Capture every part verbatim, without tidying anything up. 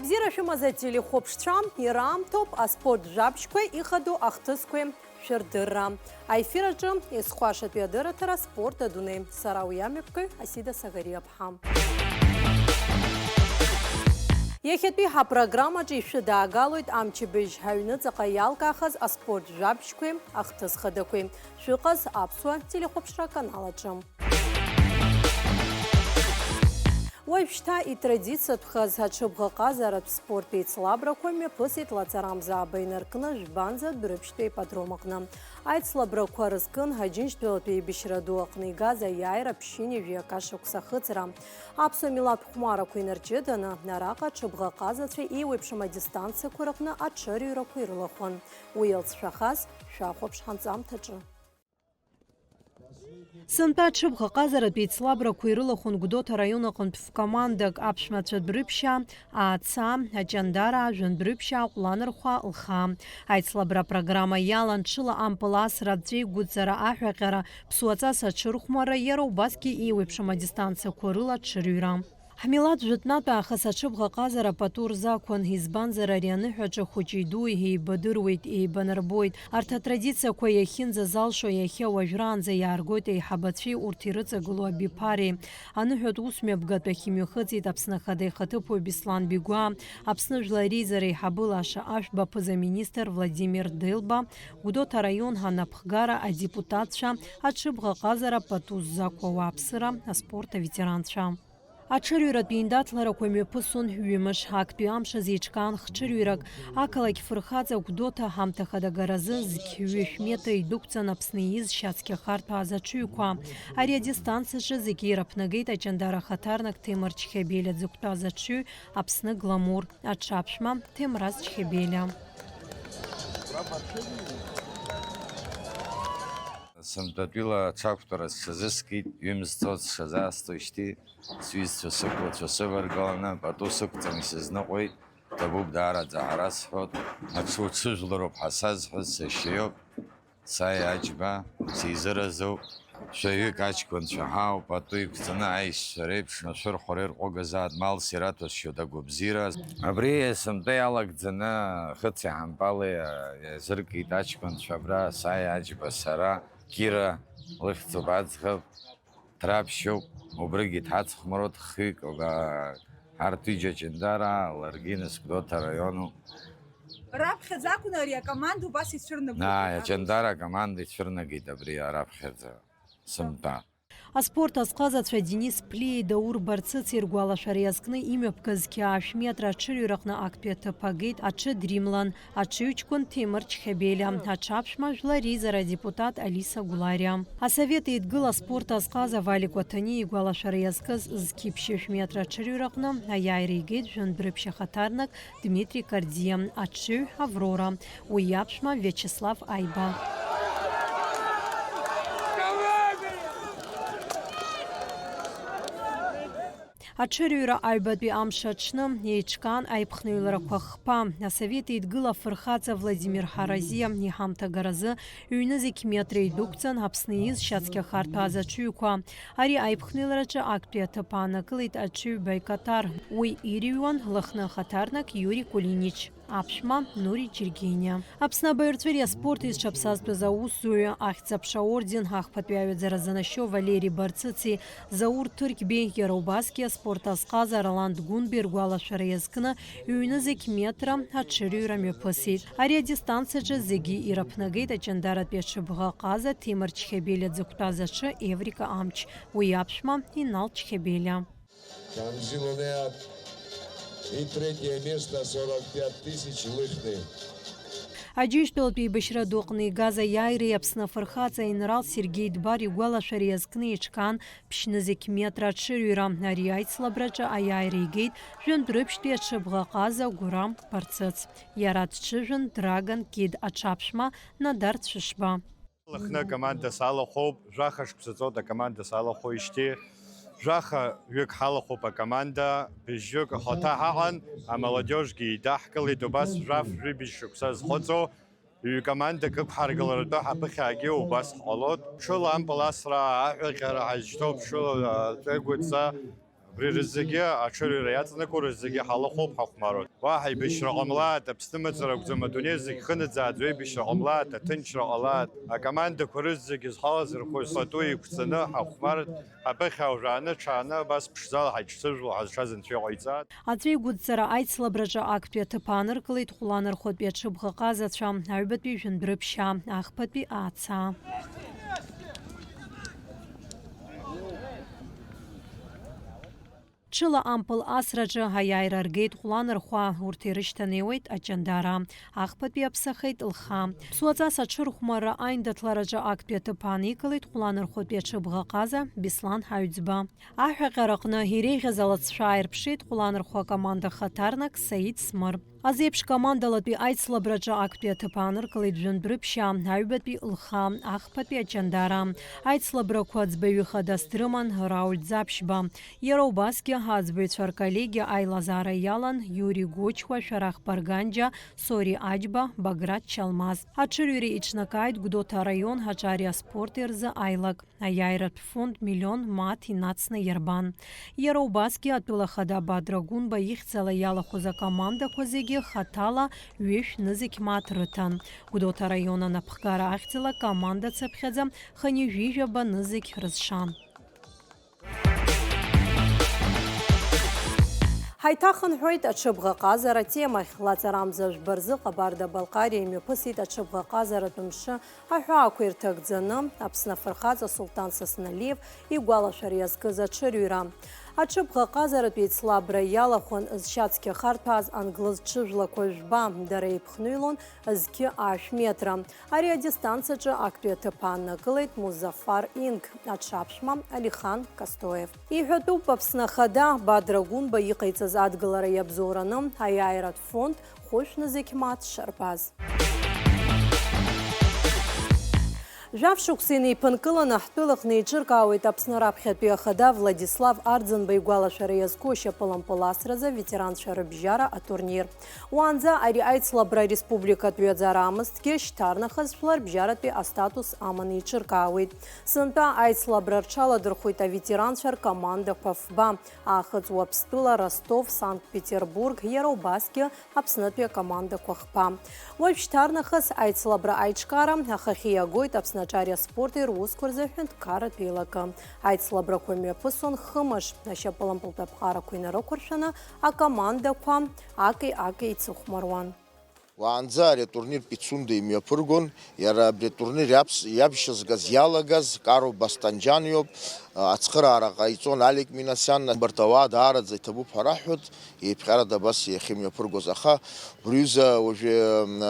Бзиара шәымаз ателехәаԥшцәа, ираамҭоуп аспорт жәабжьқәеи ихадоу ахҭысқәеи шәырдырра. Аефир аҿы есхәашатәи адырраҭара Спорт адунеи. Сара уи амҩаԥгаҩ Асида Сагариаԥҳа. Иахьатәи ҳапрограммаҿы ишәыдаагалоит амчыбжь аҩныҵҟа иалкаахаз аспорт жәабжьқәеи ахҭыс хадақәеи. Шәыҟаз аԥсуа телехәаԥшра аканал аҿы. Уажәшьҭа итрадициатәхаз аҽыбӷаҟазаратә спорт еицлабрақәа мҩаԥысит Лаҵарамза Аба инаркны Жәбанӡа Дәрыԥшьтәи аипподром аҟны. Аицлабрақәа рызкын Аџьынџьтәылатәи еибашьра ду аҟны игаз аиааира ԥшьынҩажәи акы шықәса ахыҵра. Аԥсуа милаҭ хәмарақәа инарҷыданы, араҟа аҽыбӷаҟазацәа еиуеиԥшым адистанциақәа рыҟны аҽырҩрақәа ирылахәын. Уи иалҵшәахаз шәахәаԥш ҳанҵамҭаҿы. Сынтәа аҽыбӷаҟазаратә еицлабрақәа ирылахәын Гәдоуҭа араион аҟынтә фкомандак, аԥшәмацәа Дәрыԥшьаа, Ааца, Аҷандараа, Жәандәрыԥшьаа, Ҟәланырхәа, Лхаа. Аицлабра апрограмма иалан ҽыла ампыл асра, аҵәеигәыҵара, аҳәаҟьара, ԥсуаҵас аҽырхәмарра, иара убасгьы еиуеиԥшым адистанциақәа рыла аҽырҩра. Ҳмилаҭ жәытәнатә аахыс аҽыбӷаҟазара пату рзақәын, избанзар, ари аныҳәаҿа хәыҷи-дуи еибадыруеит, еибанарбоит. Арҭ атрадициақәа иахьынӡазалшо иахьа уажәраанӡа иааргоит аиҳабацәеи урҭ ирыҵагылоу абиԥареи. Аныҳәатә усмҩаԥгатәахь имҩахыҵит Аԥсны Ахада ихаҭыԥуаҩ Беслан Бигәаа, Аԥсны Жәлар Реизара аиҳабы лаша Ашәба аԥыза-министр Владимир Делба, Гәдоуҭа араион анапхгара адепутатцәа, аҽыбӷаҟазара пату ззақәу ауааԥсыра, аспорт аветеранцәа. Аҽырҩратә еиндаҭларақәа мҩаԥысуан ҩымш. Актәи амш азы еиҿкаан хҽырҩрак. Ақалақь фырхаҵа Гәдоуҭа ҳамҭахадагаразы зқь ҩышә метра идәықәҵан Аԥсны ииз шьацқьа хартә ааз аҽыҩқәа. Ари адистанциаҿы зегьы ираԥнагеит Аҷандара хаҭарнак Ҭемыр Чхебелиа дзықәтәаз аҽыҩ, Аԥсны Гламур, аҽаԥшәма Ҭемраз Чхебелиа. Сынтәатәила аҽақәтәара сҽазыскит, ҩымз цо сҽазаасҭоижьҭеи, сҩызцәа сықәлацәа сываргаланы, пату сықәҵаны исызныҟәеит, ҭабуп даараӡа ҳара сҳәот, аҽы уҽыжәлароуп ҳәа сазҳәаз сашьа иоуп, Саиа Аџьба, сизыразуп, шәаҩык аҷкәынцәа ҳауп, пату иқәҵаны аишьцәа реиԥш ашәырхәара ирҟәыгазаат, малс ираҭәасшьоит агәабзиара. Абри сынтәа иалагӡаны хыци ҳампали иазыркит аҷкәынцәа абра, Саиа Аџьба, сара, Кира лыхьӡуп аӡӷаб. Драԥшьоуп, убригьы дҳацхәмаруеит хҩык, а, ҳарҭ ҩыџьа Аҷандараа, ларгьы нас Гәдоуҭа араионуп. Раԥхьаӡа акәны ари акоманда убас ицәырнагоит. Ааи, Аҷандара акоманда ицәырнагеит абри раԥхьаӡа, сынтәа. Аспорт азҟазацәа Денис Плиеи Даур Барцыци ргәалашәара иазкны имҩаԥгаз қьаашә метра аҽырҩраҟны актәи аҭыԥ агеит аҽы дримлан. Аҽыҩҷкәын Ҭемыр Чхебелиа, аҽаԥшәма Жәлар Реизара адепутат Алиса Гәлариа. Асовет Еидгыла аспорт азҟаза Валик Уаҭаниа игәалашәара иазкыз зқьи ԥшьышә метра аҽырҩраҟны аиааира игеит Жәандәрыԥшь ахаҭарнак Дмитри Кардиа, аҽыҩ Аврора, уи иаԥшәма Виачеслав Аиба. Аҽырҩра аҩбатәи амш аҽны еиҿкаан аиԥхныҩларақәа хԥа. Асовет Еидгыла афырхаҵа Владимир Ҳаразиа иҳамҭагаразы ҩнызқь метра идәықәҵан Аԥсны ииз шьацқьа хартә ааз аҽыҩқәа. Ари аиԥхныҩлараҿы актәи аҭыԥ аанакылеит аҽыҩ Байкатар. Уи ирыҩуан Лыхны ахаҭарнак Иури Кулинич. Аԥшәма Нури Џьергениа. Аԥсны абаҩрҵәыреи аспорти зҽаԥсазтәыз аусзуҩы, Ахьӡ-аԥша орден ахԥатәи аҩаӡара занашьоу Валери Барцыци, Заур Ҭырқьбеи, иара убасгьы аспорт азҟаза Роланд Гәынбеи ргәалашәара иазкны ҩнызқь метра аҽырҩра мҩаԥысит. Ари адистанциаҿы зегьы ираԥнагеит аҷандаратәи аҽыбӷаҟаза Ҭемыр Чхебелиа дзықәтәаз аҽы Еврика амч, уи аԥшәма Инал Чхебелиа. Камзил Онеат и третье место, сорок пять тысяч лыхны. Аџьынџьтәылатәи еибашьра ду аҟны игаз аиааиреи Аԥсны афырхаҵа аинрал Сергеи Дбар игәалашәара иазкны еиҿкаан ԥшьнызқь метра аҽырҩра. Ари аицлабраҿы аиааира игеит Жәандәрыԥшьтәи аҽыбӷаҟаза Гәырам Барцыц. Иара дҽыжәын Драгон Кид аҽаԥшәма Надар Цәышба. Лыхны акоманда салахәоуп, жәаха шықәса ҵуеит акоманда салахәуижьҭеи. Жәаха ҩык ҳалахәуп акоманда, быжьҩык ахәҭа ҳаҟан, амолодежьгьы еидаҳкылеит, убас жәаф-жәибжь шықәса зхыҵуа ҩ-командак ықәҳаргыларатәы ҳаԥыхьаагьы убас ҳҟалоит. Ҽыла ампыл асра, аҳәаҟьара ҳазшьҭоуп, ҽыла, а, ҵәеигәыҵа. Убри рызегьы аҽырҩра иаҵанакуа рызегьы ҳалахәуп, ҳахәмаруеит. Уаҳа еибашьра ҟамлааит, Аԥсны мацара акәӡам, адунеи зегь хынаӡааӡо еибашьра ҟамлааит, аҭынчра ҟалааит. Акомандақәа рызегьы зҳалазырхәыз пату еиқәҵаны ҳахәмарт, ҳаԥыхьа уажәааны ҽааны абас ԥшӡала ҳаиҿцәыжәло ҳазшаз Анцәа иҟаиҵааит. Аҵәеигәыдҵара аицлабраҿы актәи аҭыԥ ааныркылеит хәланырхәатәи аҽыбӷаҟазацәа, аҩбатәи жәындәрыԥшьаа, ахԥатәи ааца. Ҽыла ампыл асраҿы аиааира ргеит хәланырхәаа, урҭ ирышьҭанеиуеит Аҷандара. Ахԥатәи аԥсахеит Лха. Ԥсуаҵас аҽырхәмарра аиндаҭлараҿы актәи аҭыԥ ааникылеит хәланырхәатәи аҽыбӷаҟаза Беслан Ҳаҩӡба. Аҳәаҟьараҟны иреиӷьыз алыҵшәа ааирԥшит хәланырхәа акоманда хаҭарнак Саид Смыр. Азеиԥш командалатәи аицлабраҿы актәи аҭыԥ ааныркылеит жәындәрыԥшьаа, аҩбатәи Лха, ахԥатәи Аҷандара. Аицлабрақәа ӡбаҩы хадас дрыман Рауль Ӡаԥшьба. Иара убасгьы аӡбаҩцәа рколлегиа аилазаара иалан Иури Гочуа, Шәарах Барганџьа, Сори Аџьба, Баграт Чалмаз. Аҽырҩра иҿнакааит Гәдоуҭа араион аҿари аспорти рзы аилак. Аиааиратә фонд миллион мааҭ инацны иарбан. Иара убасгьы атәыла хада Бадра Гәынба ихьӡала иалахәыз акомандақәа зегьы хаҭала ҩышә нызқь мааҭ рыҭан. Гәдоуҭа араион анапхгара ахьӡала команда цыԥхьаӡа хынҩажәижәаба нызқь рызшан. Ҳаиҭахынҳәуеит аҽыбӷаҟазара атемахь. Лаҵарамза жәба рзы Ҟабарда-Балҟариа имҩаԥысит аҽыбӷаҟазаратә мшы аҳәаақәа ирҭагӡаны, Аԥсны афырхаҵа Сулҭан Сасналиев игәалашәара иазкыз аҽырҩра. Аҽыбӷаҟазаратә еицлабра иалахәын зшьацқьа харҭәааз англыз ҽыжәлақәа жәба, дара еиԥхныҩлон зқьы ашә метра. Ари адистанциаҿы актәи аҭыԥ ааннакылеит Музафар Инг, аҽаԥшәма Алихан Кастуев. Иҳәатәуп, Аԥсны Ахада Бадра Гәынба иҟаиҵаз адгылара иабзоураны аиааиратә фонд хәышә нызқь мааҭ шарбаз. Жәаф шықәса инеиԥынкыланы ҳтәылаҟны еиҿыркаауеит Аԥсны раԥхьатәи ахада Владислав Арӡынба игәалашәара иазку ашьапылампыл асразы аветеранцәа рыбжьара атурнир. Уаанӡа ари аицлабра республикатә ҩаӡара амызҭгьы, шьҭарнахыс жәларбжьаратәи астатус аманы еиҿыркаауеит. Сынтәа аицлабра рҽаладырхәит аветеранцәа ркомандақәа фба, Аахыҵ Уаԥстәыла, Ростов, Санкт-Петербург, иара убасгьы Аԥснытәи акомандақәа хԥа. Уажәшьҭарнахыс аицлабра аиҿкаара ахахьы иагоит Аԥсны аҿари аспорти русқәа рзы аҳәынҭқарратә еилакы. Аицлабрақәа мҩаԥысуан хымш, ашьапылампылтә аԥҟарақәа инарықәыршәаны акомандақәа аки-аки еицыхәмаруан. Уаанӡа ари атурнир Пицунда имҩаԥыргон, иара абри атурнир иаԥс-, иаԥшьызгаз, иалагаз Каро Бастанџьан иоуп, ацхыраара ҟаиҵон Алик Минасиан, убарҭ ауаа даараӡа иҭабуп ҳәа раҳҳәоит, еиԥҟьарада абас иахьымҩаԥыргоз, аха убри аҩыза уажәы, м,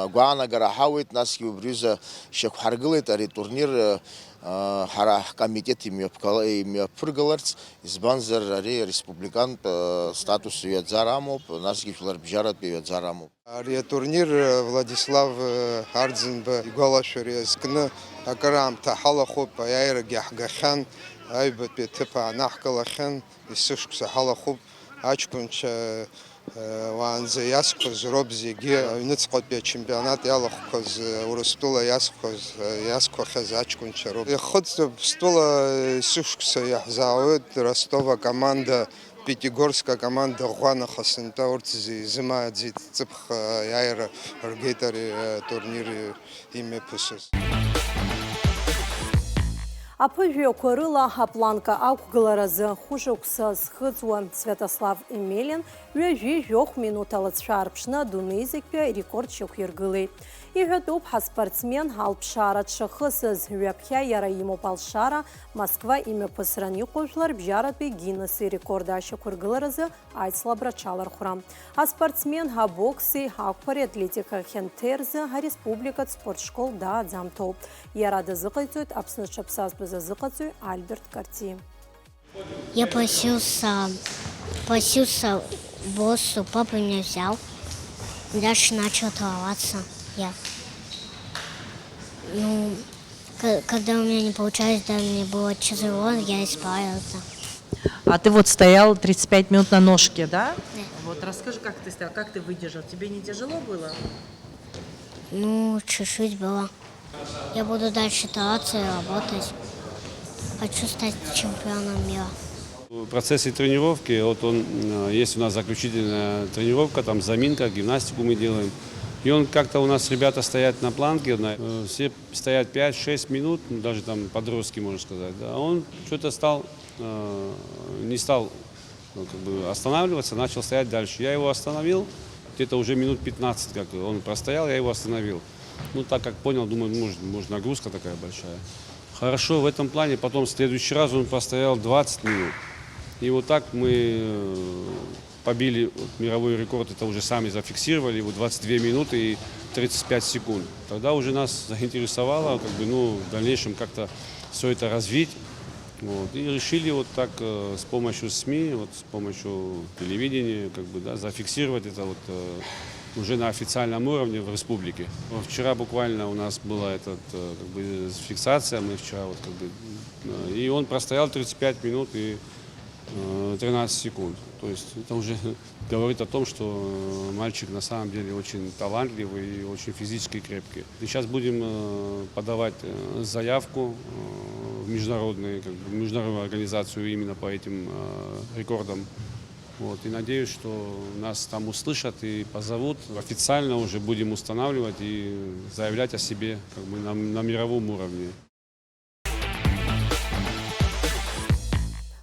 агәаанагара ҳауеит, насгьы убри аҩыза шьақәҳаргылеит ари атурнир, а, ҳара ҳкомитет имҩаԥгала-, имҩаԥыргаларц, избанзар ари республикантә, а, статус ҩаӡара амоуп, насгьы жәларбжьаратәи ҩаӡара амоуп. Ари атурнир, э, Владислав, э, Арӡынба игәалашәара иазкны акыраамҭа ҳалахәуп, аиааирагьы ҳгахьан, аҩбатәи аҭыԥ аанаҳкылахьан, есышықәса ҳалахәуп, аҷкәынцәа, э, уаанӡа иазқәаз роуп зегьы, аҩныҵҟатәи ачемпионат иалахәқәаз, э, Урыстәыла иазқәаз, э, иазқәахьаз аҷкәынцәа роуп. Ихыҵ-, Урыстәыла, э, есышықәса иаҳзаауеит Ростов акоманда, Пятигорск акоманда ӷәӷәа, аха сынтәа урҭ зи-, изымааӡеит, ҵыԥх, а, аиааира ргеит ари атурнир имҩаԥысыз. Аԥыжәҩақәа рыла апланка ақәгыларазы хәышықәса зхыҵуа Свиатослав Емелиа ҩажәи жәохә минуҭ алыҵшәа аарԥшны адунеи зегьтәи арекорд шьақәиргылеит. Иҳәатәуп ҳаспортсмен алԥшаара дшахысыз. Ҩаԥхьа иара имоуп алшара Москва имҩаԥысран иҟоу жәларбжьаратәи Гиннес ирекорд ашьақәыргыларазы аицлабра аҽалархәра. Аспортсмен абокси ақәԥареи атлетикеи ахьанҭеи рзы ареспубликатә спортшкол дааӡамҭоуп. Иара дазыҟаиҵоит Аԥсны зҽаԥсазтәыз азыҟаҵаҩ Альберт Карти. Я просился, просился боссу, папа меня взял. Дальше начал тренироваться я. Ну, к-, когда у меня не получалось, да, мне было тяжело, я исправился. А ты вот стоял тридцать пять минут на ножке, да? Да. Вот расскажи, как ты стоял, как ты выдержал? Тебе не тяжело было? Ну, чуть-чуть было. Я буду дальше стараться и работать. Хочу стать чемпионом мира. В процессе тренировки, вот он, э, есть у нас заключительная тренировка, там заминка, гимнастику мы делаем. И он как-то у нас, ребята стоят на планке, на- э, все стоят пять-шесть минут, ну, даже там подростки, можно сказать, да. А он что-то стал, э, не стал, ну, как бы останавливаться, начал стоять дальше. Я его остановил, где-то уже минут пятнадцать, как он простоял, я его остановил. Ну, так как понял, думаю, может, может, нагрузка такая большая. Хорошо, в этом плане потом в следующий раз он простоял двадцать минут. И вот так мы, э, побили вот мировой рекорд, это уже сами зафиксировали, его двадцать две минуты и тридцать пять секунд. Тогда уже нас заинтересовало, как бы, ну, в дальнейшем как-то все это развить. Вот. И решили вот так, э, с помощью СМИ, вот с помощью телевидения, как бы, да, зафиксировать это вот, э, уже на официальном уровне в республике. Вчера буквально у нас была этот, э, как бы, фиксация, мы вчера вот, как бы, э, и он простоял тридцать пять минут и, э, тринадцать секунд. То есть это уже говорит о том, что, э, мальчик на самом деле очень талантливый и очень физически крепкий. И сейчас будем, э, подавать, э, заявку, э, в международные, как бы, в международную организацию именно по этим, э, рекордам. Вот. И надеюсь, что нас там услышат и позовут. Официально уже будем устанавливать и заявлять о себе, как бы, на, на мировом уровне.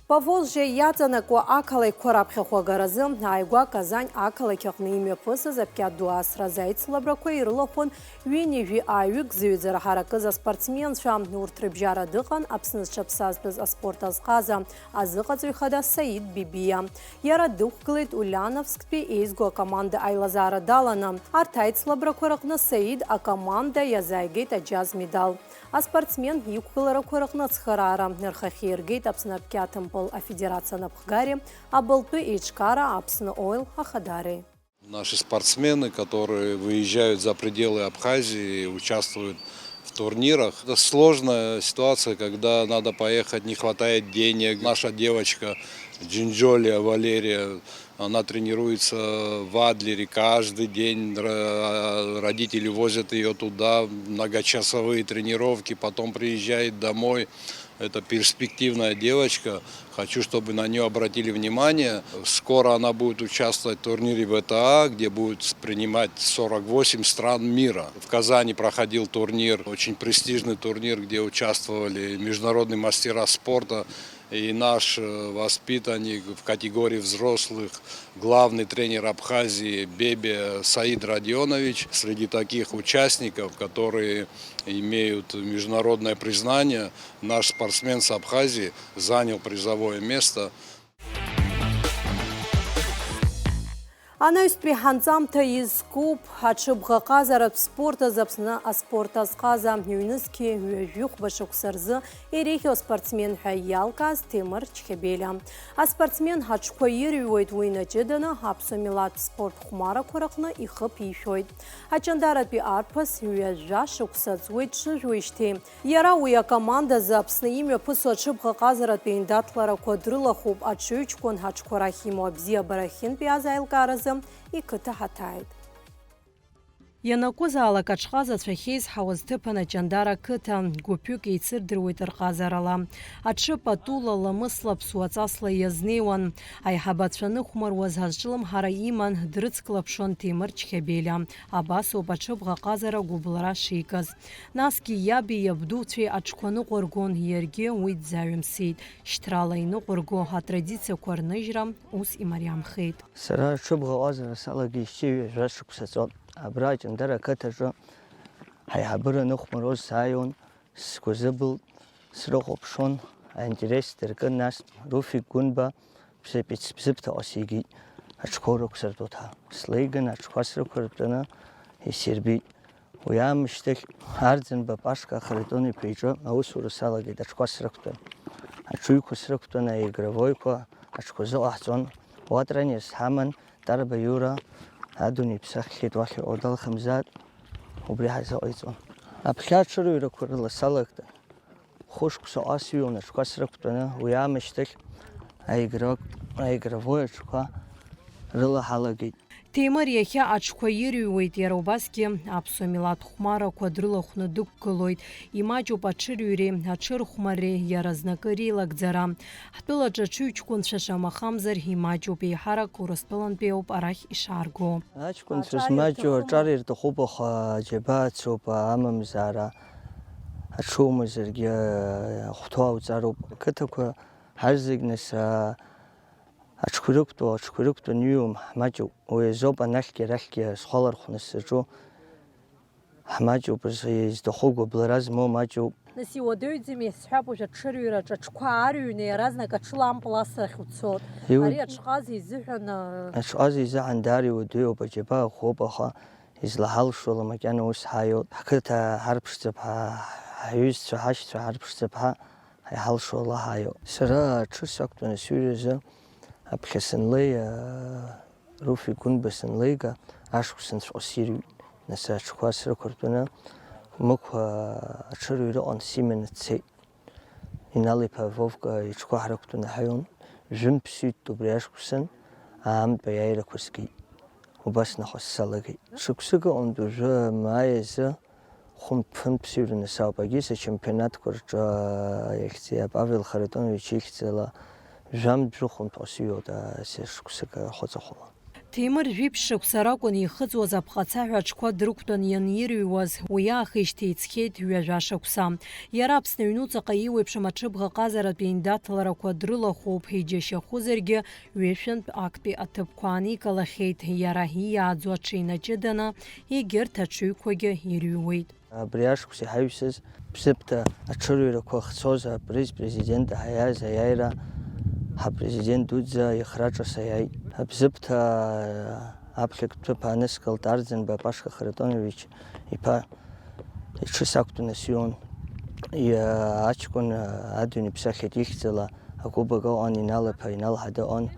Поволжье иаҵанакуа ақалақьқәа раԥхьахәы агаразы ааигәа Казань ақалақь аҟны имҩаԥысыз аԥқьа ду асразы аицлабрақәа ирылахәын ҩынҩажәи ааҩык зыҩӡара ҳаракыз аспортсменцәа. Урҭ рыбжьара дыҟан Аԥсны зҽаԥсазтәыз аспорт азҟаза, азыҟаҵаҩ хада Саид Бибиа. Иара дықәгылеит Ульяновсктәи еизго акоманда аилазаара даланы. Арҭ аицлабрақәа рыҟны Саид акоманда иазааигеит аџьаз медал. Аспортсмен иқәгыларақәа рыҟны ацхыраара рхахьы иргеит Аԥсны аԥқьа ҭымпыл афедерациа анапхгареи, абылтәы еиҿкаара Аԥсны Оил ахадареи. Наши спортсмены, которые выезжают за пределы Абхазии, участвуют в турнирах. Это сложная ситуация, когда надо поехать, не хватает денег. Наша девочка Джинджолия Валерия, она тренируется в Адлере каждый день. Ро- Родители возят ее туда, многочасовые тренировки, потом приезжает домой. Это перспективная девочка. Хочу, чтобы на нее обратили внимание. Скоро она будет участвовать в турнире В Т А, где будет принимать сорок восемь стран мира. В Казани проходил турнир, очень престижный турнир, где участвовали международные мастера спорта. И наш, э, воспитанник в категории взрослых, главный тренер Абхазии Бебе Саид Родионович. Среди таких участников, которые имеют международное признание, наш спортсмен с Абхазии занял призовое место. Анаҩстәи ҳанҵамҭа изкуп аҽыбӷаҟазаратә спорт азы Аԥсны аспорт азҟаза, ҩнызқьи ҩажәихәба шықәса рзы иреиӷьу аспортсмен ҳәа иалкааз Ҭемыр Чхебелиа. Аспортсмен ҳаҽқәа ирҩуеит, уи инаҷыданы аԥсуа милаҭтә спорт хәмарақәа рыҟны ихы ԥишәоит. Аҷандаратәи арԥыс ҩажәа шықәса ҵуеит дҽыжәуеижьҭеи. Иара уи акомандазы Аԥсны имҩаԥысуа аҽыбӷаҟазаратә еиндаҭларақәа дрылахәуп, аҽыҩҷкәын ҳаҽқәа рахь имоу абзиабара ахьынтәиааз аилкааразы иқыҭа ҳаҭааит. Ианакәызаалак аҽҟазацәа ахьеизҳауаз ҭыԥын Аҷандара қыҭа, гәыԥҩык еицырдыруеит рҟазарала. Аҽы патула, ламысла, ԥсуаҵасла иазнеиуан. Аиҳабацәа ныхәмаруаз азҿлымҳара иман, дрыцклаԥшуан Ҭемыр Чхебелиа. Абасоуп аҽыбӷаҟазара гәыбылра шикыз. Насгьы иаби иабдуцәеи аҽқәа ныҟәыргон, иаргьы уи дзаҩымсит. Шьҭрала иныҟәырго атрадициақәа рныжьра ус имариамхеит. Сара аҽыбӷаҟазара салагеижьҭеи ҩажәа шықәса ҵуан. Абра Аҷандара ақыҭаҿы ҳаиҳабыра ныхәмаруаз сааиуан, сгәы зыбылт, срыхәаԥшуан, аинтерес дыркын, нас Руфик Гәынба Бзыԥ-, Бзыԥҭаҟа сигеит, аҽқәа урықәсыртәоит ҳәа. Слеиган, аҽқәа срықәыртәаны исирбеит. Уи аамышьҭахь Арӡынба Пашка Харитон-иԥа иҿы аусура салагеит аҽқәа срықәтәан. Аҽыҩқәа срықәтәаны аигровоиқәа аҽқәа зыҟаҳҵон. Уа тренерс ҳаман, Тарба Иура, адунеи иԥсаххьеит, уахь иҟоу далхымзаат, убри ҳазыҟаиҵон. Аԥхьа аҽырҩрақәа рыла салагт. Хәышықәса ҟас ҩуан аҽқәа срықәтәаны, уи аамышьҭахь аигра-, аигровой аҽқәа рыла ҳалагеит. Ҭемыр иахьа аҽқәа ирыҩуеит, иара убасгьы аԥсуа милаҭ хәмарақәа дрылахәны дықәгылоит. Имаҷуп аҽырҩреи аҽырхәмарреи иаразнакы реилагӡара. Ҳтәылаҿы аҽыҩҷкәынцәа шамахамзар имаҷуп, еиҳарак Урыстәылантәи ауп арахь ишаарго. Аҷкәынцәа Аҿар змаҷу ирҭахума? Аҿар ирҭахуп, аха џьабаа цуп, амамзаара аҽумазаргьы ахәҭоу ауҵароуп. Ақыҭақәа ҳазегь нас, а, аҽқәа ирықәтәоу, аҽқәа ирықәтәаны иҩуам, ҳмаҷуп. Уи азоуп анахьгьы арахьгьы схәалархәны сзаҿу. Ҳмаҷуп, изҭаху гәыблра змоу маҷуп. Нас иуадаҩӡами, сҳәап, уажә аҽырҩраҿы аҽқәа аарыҩны иаразнак аҽы лампыл асрахь уцот. Иу- Ари аҽҟаза изыҳәан, а, Аҽҟаза изыҳәан даара иуадаҩуп, аџьабаа ӷәӷәоуп, аха излаҳалшола макьана ус ҳаиоит. Ҳқыҭа ҳарԥшӡап, ҳа-, ҳҩызцәа, ҳашьцәа ҳарԥшӡап ҳәа иҳалшола ҳаиоит. Сара аҽы сақәтәаны сҩыза аԥхьа санлеи, а, Руфик Гәынба санлеига, ашықәсанҵәҟьа сирҩит. Нас аҽқәа срықәыртәаны, Мықә аҽырҩра ыҟан, симаны дцеит. Инал-иԥа Вовка иҽқәа ҳрықәтәаны ҳаион. Жәымтә сҩит убри ашықәсан, аамтә аиааирақәа згеит. Убас нахыс салагеит. Шықәсык ыҟоуп уажәы, мааи азы хәынтә-ԥынтә сыҩраны саауп, егьыс ачемпионатқәа рҿы, иахьӡи Павел Харитонович ихьӡала, жәамтә-жәохәынтә ҟа сыҩуеит, а, сышықәсык ахәаҵахәала. Ҭемыр жәиԥшь шықәса ракәын ихыҵуаз аԥҟацаҳәа аҽқәа дрықәтәан ианирыҩуаз, уи аахижьҭеи иҵхьеит ҩажәа шықәса. Иара Аԥсны аҩнуҵаҟа еиуеиԥшым аҽыбӷаҟазаратә еиндаҭларақәа дрылахәуп, иџьашьахәызаргьы, ҩышәынтә актәи аҭыԥқәа ааникылахьеит, иара ииааӡо аҽы инаҷыданы, егьырҭ аҽыҩқәагьы ирыҩуеит. Абри ашықәс иҳаҩсыз Бзыԥҭа аҽырҩрақәа ахцоз апрез-президент аҳаиаз аиааира ҳапрезидент дуӡӡа ихраҿы саиааит. Абзыԥҭа аԥхьатә ҭыԥ ааныскылт, Арӡынба Пашка Харитонович иԥа иҽы сақәтәаны сион. Иа-, аҷкәын адунеи ԥсахит ихьӡала акубок ыҟан, Инал-иԥа Инал-ҳа дыҟан,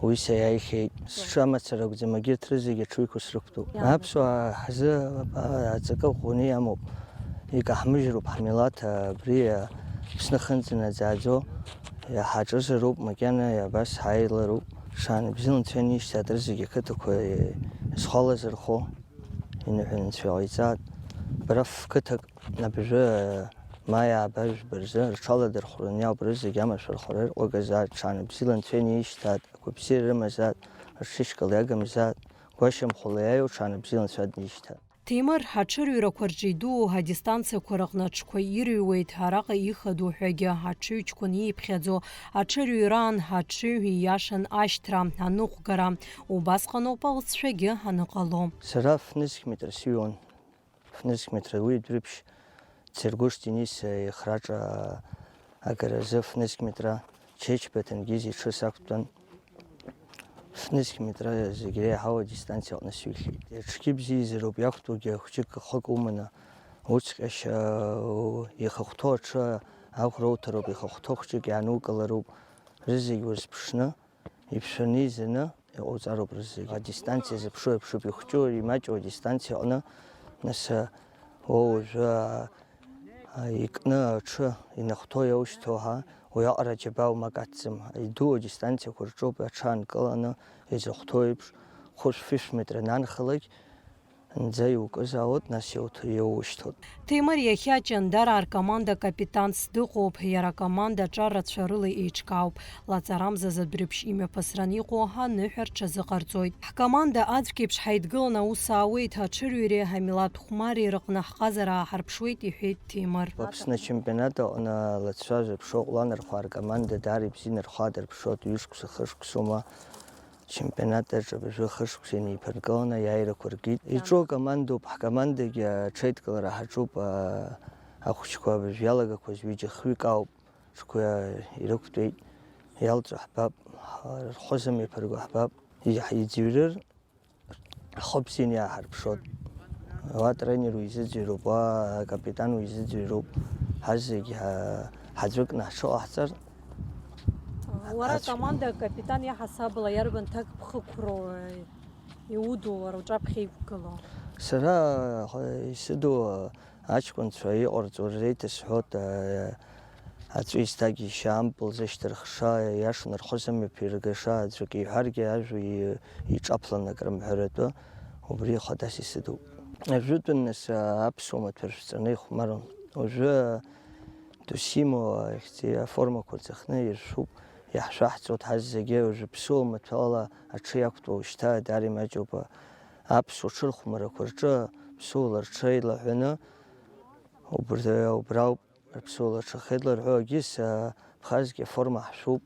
уи саиааихьеит. Сҽы амацара акәӡам, егьырҭ рызегьы аҽыҩқәа срықәтәоуп. Иаамҭа. Аԥсуаа ҳзы, а, аҵакы ӷәӷәаны иамоуп. Икаҳмыжьроуп ҳмилаҭ, абри, а, Аԥсны хынӡанаӡааӡо иҳаҿызароуп, макьана абас ҳаилароуп. Шаанбзиала Анцәа ианишьҭаат, рызегьы ақыҭақәа зхала зырхо иныҳәа Анцәа иҟаиҵаат. Бара фқыҭак абыржәы, а, маи ааба жәба рзы рҽаладырхәраны иаауп, рызегь амашәырхәра рыҟагазаат, шаанбзиала Анцәа ианишьҭаат, агәабзиара рымазаат, рҽышькыл иагымзаат, гәашьамхәла иааиуа шаанбзиала Анцәа днишьҭаат. Ҭемыр аҽырҩрақәа рҿы идуу адистанциақәа рыҟны аҽқәа ирыҩуеит, араҟа ихадоу ҳәагьы аҽыҩҷкәын ииԥхьаӡо, аҽырҩраан аҽыҩ ииашан ашьҭра, аныҟәгара. Убасҟаноуп алҵшәагьы аныҟало. Сара фнызқь метра сыҩуан. Фнызқь метра уи Дәрыԥшь Цергәыш Денис ихраҿа агаразы фнызқь метра, Чечба Ҭенгиз иҽы сақәтәан. Фнызқь метра зегь реиҳау адистанциа аҟны сыҩхьеит. Аҽгьы бзиазароуп, иақәтәоугьы хәҷык хык уманы, уцҟьашьа, ихахәҭоу аҽы аӷәра уҭароуп, ихахәҭоу хәҷык иаанукылароуп, рызегь урзыԥшны, иԥшәаны изаны иҟауҵароуп рызегь. Адистанциа зыԥшу еиԥшуп, ихәҷу, имаҷу адистанциа аҟны, нас, уа уажәы, а, икны аҽы инахәҭоу иаушьҭоу ҳәа, уиаҟара џьабаа умак ацым. Идуу адистанциақәа рҿоуп аҽы анкыланы изыхәҭоу еиԥш, хәышә-фышә метра нанхалак, Нӡа иукызаауеит, нас иуҭ-, иаушьҭуеит. Ҭемыр иахьа Ҷандар аркоманда капитанс дыҟоуп, иара акоманда аҿар рацәа рыла еиҿкаауп. Лаҵарамзазы Дәрыԥшь имҩаԥысран иҟоу аныҳәа рҽазыҟарҵоит. Ҳкоманда аӡәк еиԥш ҳаидгыланы аус аауеит, аҽырҩреи амилаҭ хәмари рыҟны ҳҟазара ааҳарԥшуеит, иҳәеит Ҭемыр. Аԥсны ачемпионат аҟны лацәажәа ԥшоуп, ланархәаа ркоманда даара ибзианы рхәаа дырԥшуеит, ҩышықәса, хышықәсоума. Ачемпионат аҿы абыржәы хышықәса инеиԥыргыланы аиааирақәа ркит. Иаҿу акомандоуп, ҳкомандагьы аҽеидкылара ҳаҿуп, а-, ахәыҷқәа абыржәы иалагақәаз ҩыџьа-хҩык ауп, ҽқәа ирықәтәеит, иалҵуа ҳбап, рхәы зымеиԥырго ҳбап. Иаҳ-, иӡырҩыр, ахәы бзианы иааҳарԥшуеит. Уа атренер уизыӡырҩроуп, уа акапитан уизыӡырҩроуп. Ҳазегь ҳа-, ҳаӡәыкны ҳҽыҟаҳҵар, Уара Ацә- акоманда акапитан иаҳасабала иарбан ҭакԥхықәроу, э, иудоу уара уҿаԥхьа иқәгылоу? Сара, х-, исыду, э, аҷкәынцәа иҟарҵо рзеиҭасҳәоит, э, Аҵәы изҭагьежьша ампыл зышьҭырхша, иашаны рхәы зымҩаԥиргаша, аӡәык иҳәаргьы ажәа и-, иҿаԥланы акрымҳәаратәы, убри хадас исыдуп. Ажәытәан нас аԥсуа маҭәа ршәҵаны ихәмаруан. Уажәы досимоу ахьӡи аформақәа рҵыхны иршәуп, иаҳшәаҳҵоит ҳаззегьы. Уажәы ԥсуа маҭәала аҽы иақәтәоу шьҭа даара имаҷуп. Аԥсуа ҽырхәмарақәа рҿы ԥсуала рҽеилаҳәаны убри, убрауп. Аԥсуала ҽахьеиларҳәо агьыс, а, ԥхазгьы аформа ҳшәуп,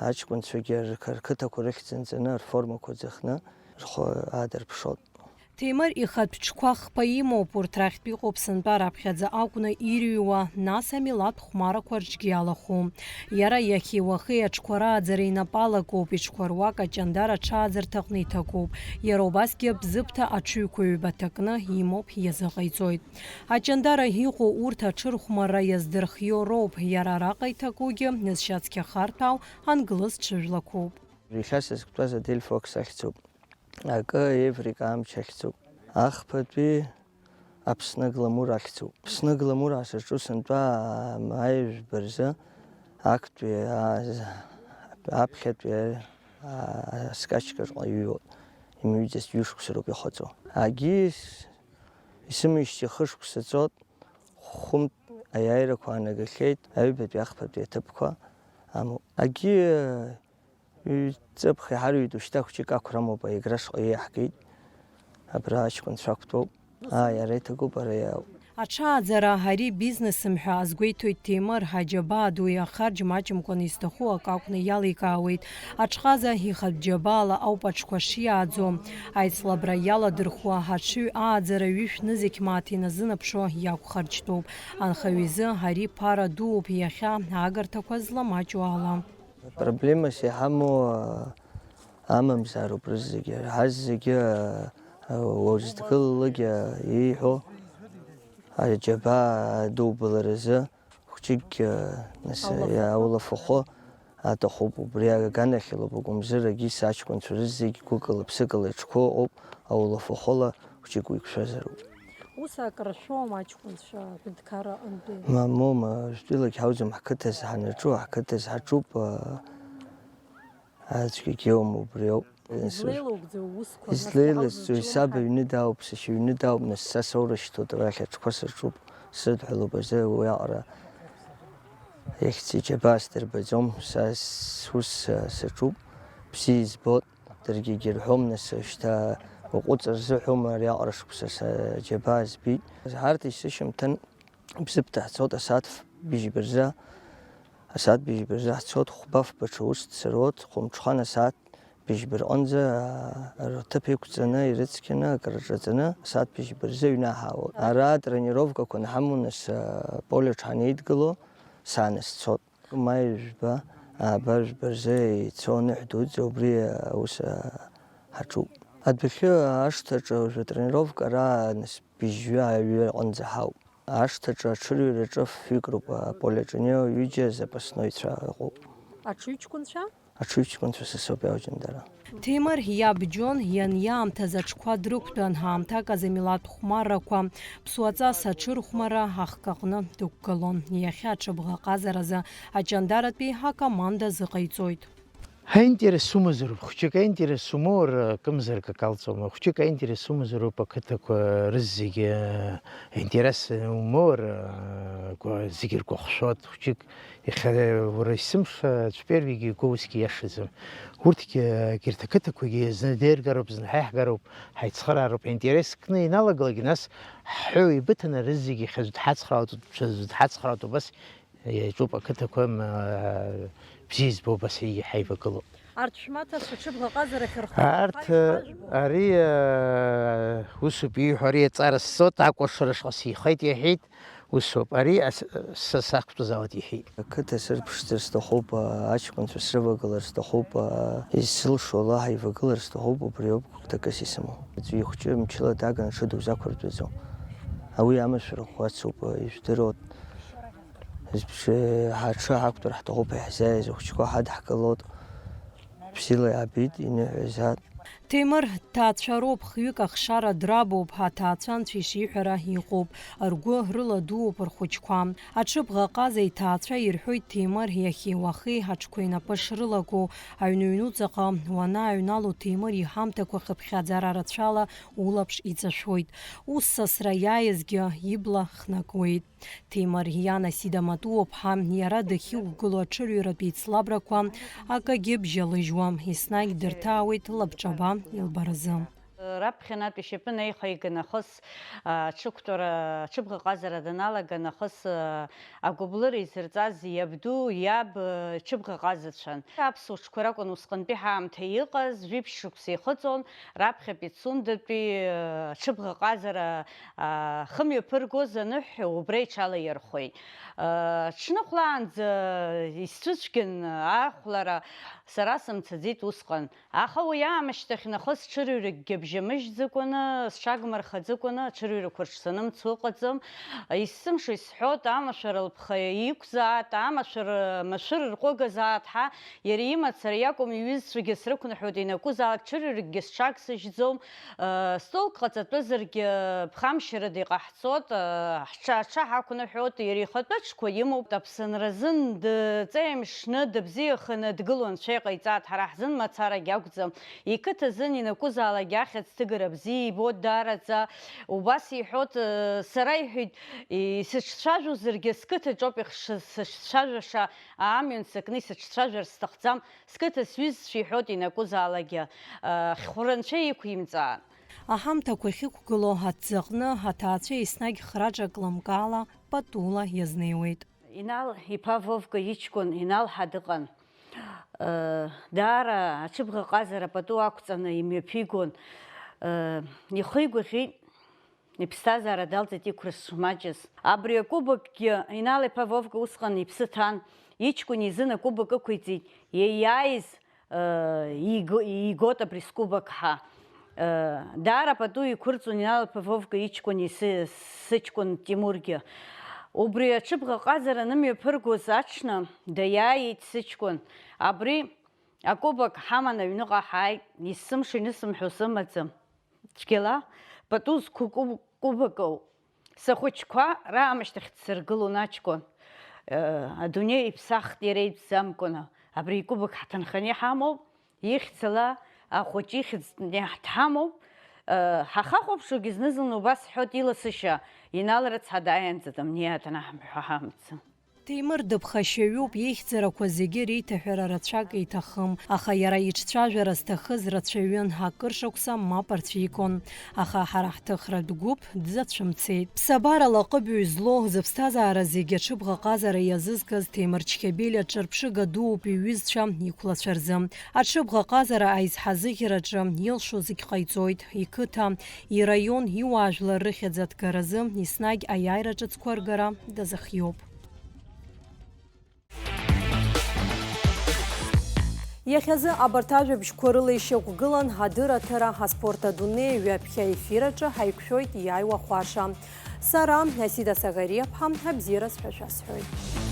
аҷкәынцәагьы рқы-, рқыҭақәа рыхьӡ нҵаны, рформақәа ӡахны рхы аадырԥшот. Ҭемыр ихатә ҽқәа хԥа имоуп, урҭ рахьтә иҟоуп сынтәа раԥхьаӡа акәны ирҩуа, нас амилаҭ хәмарақәа рҿгьы алахәу. Иара иахьеи уахеи аҽқәа рааӡара инапы алакоуп, иҽқәа руак аҷандара аҽааӡарҭаҟны иҭакуп. Иара убасгьы Бзыԥҭа аҽыҩқәа ҩба ҭакны имоуп, иазыҟаиҵоит. Аҷандара иҟоу урҭ аҽырхәмарра иаздырхио роуп, иара араҟа иҭакугьы зшьацқьа харҭәаау англыз ҽыжәлақәоуп. Иахьа сызктәаз Адель Фокс ахьӡуп. Акы Еврика амч ахьӡуп. Ахԥатәи Аԥсны гламур ахьӡуп. Аԥсны гламур аасырҿу сынтәа, аа, маи жәба рзы актәи, аа, аԥхьатәи, аа, аскачкаҿ ҟаҩҩуп. Имҩыӡаз ҩышықәса роуп иҟаҵоу. Агьи Исымеижьҭеи хышықәса ҵуеит, хәымтә аиааирақәа аанагахьеит, аҩбатәи ахԥатәи аҭыԥқәа амоуп. Акгьы ҩ-ҵыԥх иҳарҩит, ушьҭа хәҷык ақәра амоуп, аигра шҟа иеиҳгеит. Абра аҷкәынцәа ақәтәоуп. Ааи, ара иҭакуп, ара иаауп. Аҽааӡара, ари бизнесым ҳәа азгәеиҭоит Ҭемыр, аџьабаа ду иахарџь маҷымкәан изҭаху акы акәны иаликаауеит. Аҽҟаза ихатә џьабаала ауп аҽқәа шиааӡо. Аицлабра иаладырхәуа аҽыҩ ааӡара ҩышә нызқь мааҭ иназынаԥшуа иақәхарџьтәуп. Анхаҩ изы ари ԥара дууп иахьа агарҭақәа зламаҷу ала. Проблемас иҳамоу, а, амамзаароуп рызегьы. Ҳаззегьы, а, уаҩ зыдгылалакгьы ииҳәо аџьабаа адубаларазы хәҷыкгьы, нас, аулафахәы. Аулафахәы аҭахуп. Убри аганахьалоуп, агәамзырагьы саҷкәынцәа рызегь гәыкала, ԥсыкала иҿқәоу ыҟоуп, аулафахәыла хәҷык уиқәшәазароуп. Ус акрыршәом аҷкәынцәа аҳәынҭқарра аҟынтәи? Мамоу, ма, уажәтәылак ҳауӡом, ҳқыҭаз ҳанаҿу, ҳқыҭаз ҳаҿуп, аа, аӡәгьы егьоуам, убри ауп. Излеилоугӡоу усқәа, нас, излеиласӡоу, иҳауӡом, исаб ҳәа? Аҩны даауп, сашьа аҩны даауп, нас са соурышьҭуеит, арахь аҽқәа саҿуп, срыдҳәалоуп азы уиаҟара. Ихьӡ иџьабаа сдырбаӡом, са сус, а, саҿуп, бзиа избоит, даргьы егьырҳәом, нас, шьҭа уаҟәыҵ рзыҳәома, ари аҟара шықәса са џьабаа збеит. Ҳарҭ есышьыжьымҭан Бзыԥҭа ҳцоит асааҭ ф-, быжьба рзы, асааҭ быжьба рзы ҳцоит, хәба-фба ҽа ус дцароуп, Хәымҽхан асааҭ быжьба рҟынӡа, аа, рҭыԥ иқәҵаны, ирыцқьаны, акрырҿаҵаны, асааҭ быжьба рзы аҩны ҳаауеит. Ара атренировкақәа анҳамоу, нас, аа, поле аҿы ҳанеидгыло, сааны сцоит. Маи жәба, ааба жәба рзы ицо аныҳә дуӡӡа, убри аус, аа, ҳаҿуп. Адәахьы ашҭаҿы уажәы атренировка ара, нас, быжьҩы-ҩажәа аҟынӡа ҳауп. Ашҭаҿы аҽырҩраҿы фҩык роуп аполе аҿы инеиуа, ҩыџьа запасноицәа ыҟоуп. Аҽыҩҷкәынцәа? Аҽыҩҷкәынцәа са соуп иауҷандара. Ҭемыр иаб Џьон ианиаамҭаз аҽқәа дрықәтәан, аамҭак азы амилаҭ хәмаррақәа, ԥсуаҵас аҽырхәмарра ахкаҟны дықәгылон. Иахьа аҽыбӷаҟазаразы аҷандаратәи акоманда азыҟаиҵоит. Аинтерес умазароуп, хәҷык аинтерес умоур, акымзарак акалҵуама, хәҷык аинтерес умазароуп, ақыҭақәа рызегьы, э, интерес умоур, э, гәа-, зегьы ргәахшәоит, хәҷык, иахьа уара исымша, аӡә первигьы игәы усгьы иашаӡам. Урҭгьы, егьырҭ ақыҭақәагьы зны деиргароуп, зны ҳаиҳгароуп, ҳаицхыраароуп, аинтерес кны иналагалак, нас ҳҳәоу еибыҭаны рызегьы хьазы дҳацхраауеит, ҽазы дҳацхраауеит, убас Иаҿуп ақыҭақәа, м, бзиа избо, абас егьи ҳаивагылоуп. Арҭ шәмаҭацәа ҽыбӷаҟазарахь рхы Арҭ, рхаршәуа? Ари, э, усоуп ииҳәо, ари аҵара сҵоит, акәашара шҟа сихеит иҳәеит, усоуп, ари ас-, са сақәтәазаауеит иҳәеит. Ақыҭа сырԥшӡар сҭахуп, а, аҷкәынцәа срывагылар сҭахуп, а, изсылшо ала ҳаивагылар сҭахуп, убри ауп гәыӷҭакыс исымоу. Аӡәы ихәҷы мчыла даганы ҽыда узақәыртәаӡом. Ауи амашәыр ӷәӷәацуп, а, ижәдыруа. Зыбжьы ҳаҽы ҳақәтәар ҳҭахуп, иаҳзааиз ахәыҷқәа ҳадҳкылоит. Бзиала иаабеит, иныҳәа изаат. Ҭемыр дҭаацәароуп, хҩык ахшара драбуп, аҭаацәа анцәа ишиҳәара иҟоуп, ргәы рыладууп рхәыҷқәа. Аҽыбӷаҟаза иҭаацәа ирҳәоит Ҭемыр иахьеи уахеи аҽқәа инапы шрылаго, аҩны-ҩнуҵаҟа уанааҩнало Ҭемыр иҳамҭақәа хыԥхьаӡара рацәала улаԥш иҵашәоит. Ус сасра иааиазгьы ибла хнакуеит. Ҭемыр иан Асида Матуаԥҳа иара дахьықәгылоу аҽырҩратә еицлабрақәа акагьы бжьалыжьуам, еснагь дырҭаауеит лабҿаба илбаразы. Раԥхьанатә ишьапы наихеиган нахыс, аҽықәтәара, аҽыбӷаҟазара даналага нахыс, агәыблыра изырҵаз иабду, иаб, ҽыбӷаҟазацәан. Аԥсуа ҽқәа ракәын усҟантәи ҳаамҭа иҟаз, жәиԥшь шықәса ихыҵуан, раԥхьа Пицундатәи, ҽыбӷаҟазара, хымҩаԥыргоз аныҳәа убра иҽалаирхәеит. Ҽны хәлаанӡа исцәыцәгьан ахәлара, сара сымцаӡеит усҟан. Аха уи аамышьҭахь нахыс ҽырҩракгьы абжьамыжьӡакәаны, сҽагмырхаӡакәаны аҽырҩрақәа рҿы санымцо ыҟаӡам. Есымша исҳәоит, амашәыр лԥха иқәзаат, амашәыр машәыр рҟәыгазаат ҳәа, иара имацара иакәым, иҩызцәагьы срықәныҳәоит, ианакәызаалак ҽырҩракгьы сҽагсыжьӡом. Столк ҟаҵатәызаргьы ԥхамшьарада иҟаҳҵоит, ҳҽа аҽа ҳақәныҳәоит, иара ихатәы ҽқәа имоуп, аԥсынра азын дҵеимшны, дыбзиаханы дгыло анцәа иҟаиҵааит, ҳара ҳзын мацарагь акәӡам. Иқыҭа азын ианакәызаалак ахьӡ ҭыгара бзиа ибоит даараӡа. Убас иҳәоит, сара иҳәеит, исыҿцәажәозаргьы сқыҭаҿоуп ихш-, сышцәажәаша, амҩан сыкны исыҿцәажәар сҭахӡам, сқыҭа сҩызцәа иҳәоит ианакәызаалакгьы, хьхәра анцәа иқәимҵааит. Аҳамҭақәа ахьықәгылоу аҭӡаҟны аҭаацәа еснагь храҿак лымкаала патула иазнеиуеит. Инал иԥа Вовка иҷкәын Инал ҳа дыҟан. Даара аҽыбӷаҟазара пату ақәҵаны имҩаԥигон. Ихы игәаӷьит, иԥсҭазаара далҵит иқәра шмаҷыз. Абри акубокгьы Инал иԥа Вовка усҟан иԥсы ҭан, иҷкәын изын акубок ықәиҵеит, иаиааиз Э, иго-, игоит абри скубок ҳәа. Э, даара пату иқәырҵон Инал иԥа Вовка иҷкәыни сы-, сыҷкәын Тимургьы. Убри аҽыбӷаҟазара анымҩаԥыргоз аҽны даиааиит сыҷкәын. Абри акубок ҳаман аҩныҟа ҳааит, есымша инысымҳәо сымаӡам. Цәгьала пату зқәу куб-, кубокоуп. Сыхәыҷқәа раамышьҭахь дсыргылон аҷкәын. Э, адунеи иԥсахт иара итәӡамкәаны. Абри икубок ҳҭынханы иҳамоуп, ихьӡала ахәыҷы ихьӡ дҳамоуп. Э, ҳахахәаԥшуагьы зны-зынла убас ҳҳәоит иласышьа, Инал рыцҳа дааиаанӡа дымнеиааит анаҳамҳәа ҳамца. Ҭемыр дыԥхашьаҩуп, ихьӡарақәа зегьы реиҭаҳәара рацәак иҭахым, аха иара иҿцәажәара зҭахыз рацәаҩын, акыр шықәса мап рцәикуан, аха ҳара ҳҭыхратә гәыԥ дзацәымцеит. Ԥсабарала ҟыбаҩ злоу, зыԥсҭазаара зегьы аҽыбӷаҟазара иазызгаз Ҭемыр Чхьабелиа ҿырԥшыга дууп иҩызцәа иқәлацәа рзы. Аҽыбӷаҟазара аизҳазыӷьараҿы илшо зегь ҟаиҵоит, иқыҭа, ираион, иуаажәлар рыхьӡ аҭгаразы еснагь аиааира ҿыцқәа ргара дазыхиоуп. Иахьазы абарҭ ажәабжьқәа рыла ишьақәгылан адырраҭара аспорт адунеи, ҩаԥхьа аефир аҿы ҳаиқәшәоит иааиуа хәаша. Сара, Асида Сагариаԥҳа, абзиараз ҳәа шәасҳәоит.